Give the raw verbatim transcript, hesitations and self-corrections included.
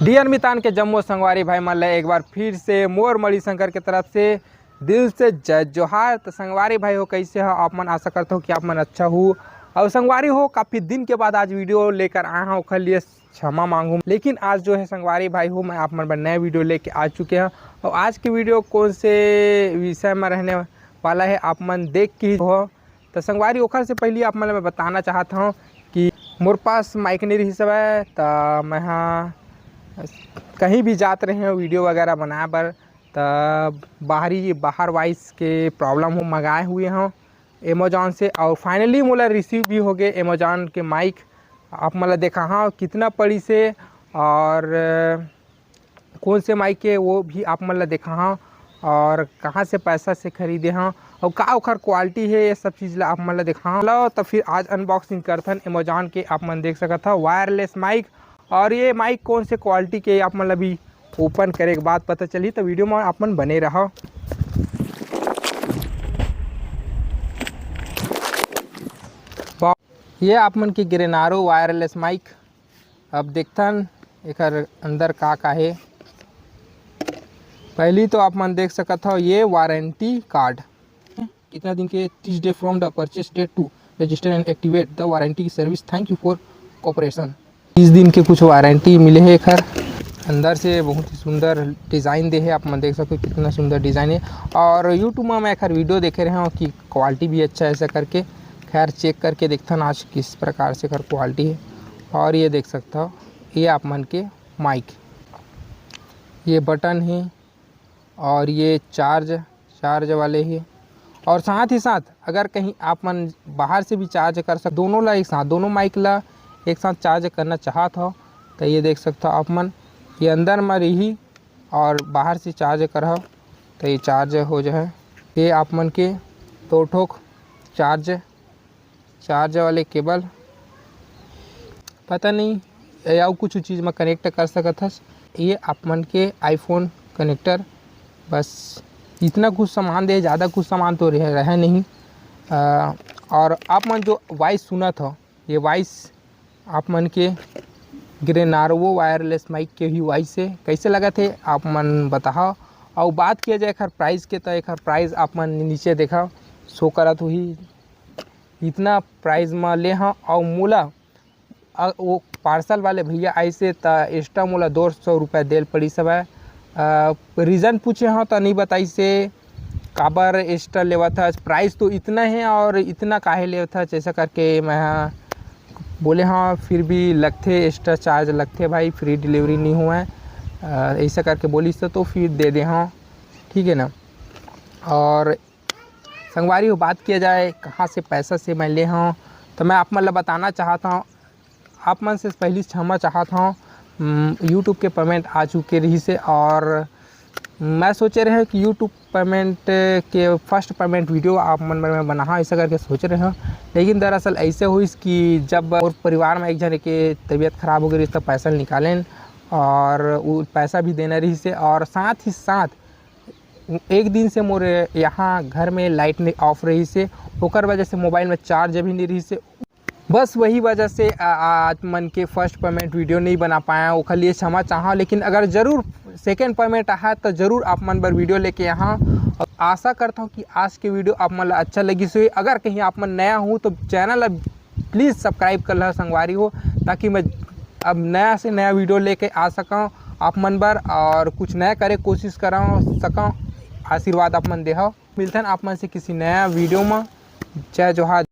Dear मितान के जम्मो संगवारी भाई मन ल एक बार फिर से मोर मणिशंकर के तरफ से दिल से जय जोहार। तो संगवारी भाई हो, कैसे हो आप मन? आशा करता हूँ कि आप मन अच्छा हो। और संगवारी हो, काफ़ी दिन के बाद आज वीडियो लेकर आया हूँ, ओखर लिए क्षमा मांगू, लेकिन आज जो है संगवारी भाई हो, मैं आप मन बर नया वीडियो लेके आ चुके हैं। और आज के वीडियो कौन से विषय में रहने वाला है, आप मन देख के ही हो। तो संगवारी, ओखर से पहले आप मन ल मैं बताना चाहत हूँ कि मोर पास माइक नहीं रही हवय, तो मैं हा कहीं भी जात रहे हूँ वीडियो वगैरह बनाए बर, तो बाहरी, बाहर वॉइस के प्रॉब्लम हो, मंगाए हुए हूँ अमेजोन से, और फाइनली मोला रिसीव भी हो गए अमेजोन के माइक। आप मन ल देखा हाँ कितना पड़ी से, और कौन से माइक के, वो भी आप मन ल देखा हाँ, और कहाँ से पैसा से खरीदे हाँ, और का ओखर क्वालिटी है, ये सब चीज़ ला आप मन ल देखा हाँ। चलो, तो फिर आज अनबॉक्सिंग करथन अमेजोन के। आप मन देख सकत हव वायरलेस माइक, और ये माइक कौन से क्वालिटी के, आप मन ल भी ओपन करे के बाद पता चलही, तो वीडियो में आप मन बने रहो। ये आप मन के ग्रेनारो वायरलेस माइक। अब देखथन एकर अंदर का का हे। पहली तो आप मन देख सकत हव, ये वारंटी कार्ड, कितना दिन के, तीस day from the purchase date to register and activate the warranty service, thank you for cooperation। तीस दिन के कुछ वारंटी मिले हे एखर। अंदर से बहुत ही सुंदर डिज़ाइन दे हे, आप मन देख सकते हो कितना सुंदर डिज़ाइन है। और यूट्यूब में मैं एखर वीडियो देखे रहे हूँ कि क्वालिटी भी अच्छा है ऐसा करके। खैर, चेक करके देखथन आज किस प्रकार से एखर क्वालिटी है। और ये देख सकता हो, ये आप मन के माइक, ये बटन है और ये चार्ज, चार्ज वाले ही। और साथ ही साथ अगर कहीं आप मन बाहर से भी चार्ज कर सक, दोनों ला एक साथ, दोनों माइक ला एक साथ चार्ज करना चाहत हो, तो ये देख सकता हो आप मन, ये अंदर में रही और बाहर से चार्ज करहो, तो ये चार्ज हो जाए। ये आप मन के दो ठोक चार्ज, चार्ज वाले केबल, पता नहीं, या अउ कुछ चीज़ में कनेक्ट कर सकत हस। ये आप मन के आईफोन कनेक्टर, बस इतना कुछ सामान दे, ज़्यादा कुछ सामान तो रह, रहे नहीं। अ, और आप मन जो वॉइस सुनत हो, ये वॉइस आप मन के ग्रेनार्वो वायरलेस माइक के ही वॉइस है। कैसे लगत है, आप मन बताओ। और बात किया जाए एखर प्राइस के, तो एखर प्राइस आप मन नीचे देखा, शो करत हुई, इतना प्राइस में ले हाँ। और मोला, अ, वो पार्सल वाले भैया आइसे, त एक्स्ट्रा मोला दो सौ रुपया देल पड़िस हवय। अ, रीज़न पूछे हाँ, त नहीं बताइसे काबर एक्स्ट्रा लेवत हस, प्राइस तो इतना है और इतना काहे लेवत हस, ऐसा करके मैं हा बोले हाँ, फिर भी लगथे, एक्स्ट्रा चार्ज लगथे भाई, फ्री डिलीवरी नहीं हुआ है। अ, ऐसा करके बोलिस तो, तो फिर दे दे हाँ, ठीक है ना। और संगवारी हो, बात किया जाए कहाँ से पैसा से मैं ले हूँ, तो मैं आप मन ला बताना चाहत हूँ। आप मन से पहली क्षमा चाहत हूँ, यूट्यूब के पेमेंट आ चुके रही से, और मैं सोचे रहे कि यूट्यूब पेमेंट के फर्स्ट पेमेंट वीडियो आप मन बर मैं बनाहा, ऐसा करके सोच रहे हूँ। लेकिन दरअसल ऐसे हुई कि जब और परिवार में एक जने के तबीयत खराब हो गई, तो पैसा निकालें और वो पैसा भी देना रही से, और साथ ही साथ एक दिन से मोर यहाँ घर में लाइट नहीं ऑफ रही से, ओकर वजह से मोबाइल में चार्ज भी नहीं रही से। बस वही वजह से आ, आज मन के फर्स्ट पेमेंट वीडियो नहीं बना पाया, ओखर लिए क्षमा चाहा। लेकिन अगर जरूर सेकेंड पेमेंट आहा, तो जरूर आप मन बर वीडियो लेके यहाँ। और आशा करता हूँ कि आज के वीडियो आप मन ला अच्छा लगिस होही। अगर कहीं आप मन नया हो, तो चैनल ला प्लीज़ सब्सक्राइब कर ला संगवारी हो, ताकि मैं अब नया से नया वीडियो लेके आ सकूँ आप मन बर, और कुछ नया करे कोशिश करा सकूँ। आशीर्वाद आप मन देहव। मिलथन आप मन से किसी नया वीडियो में। जय जोहार।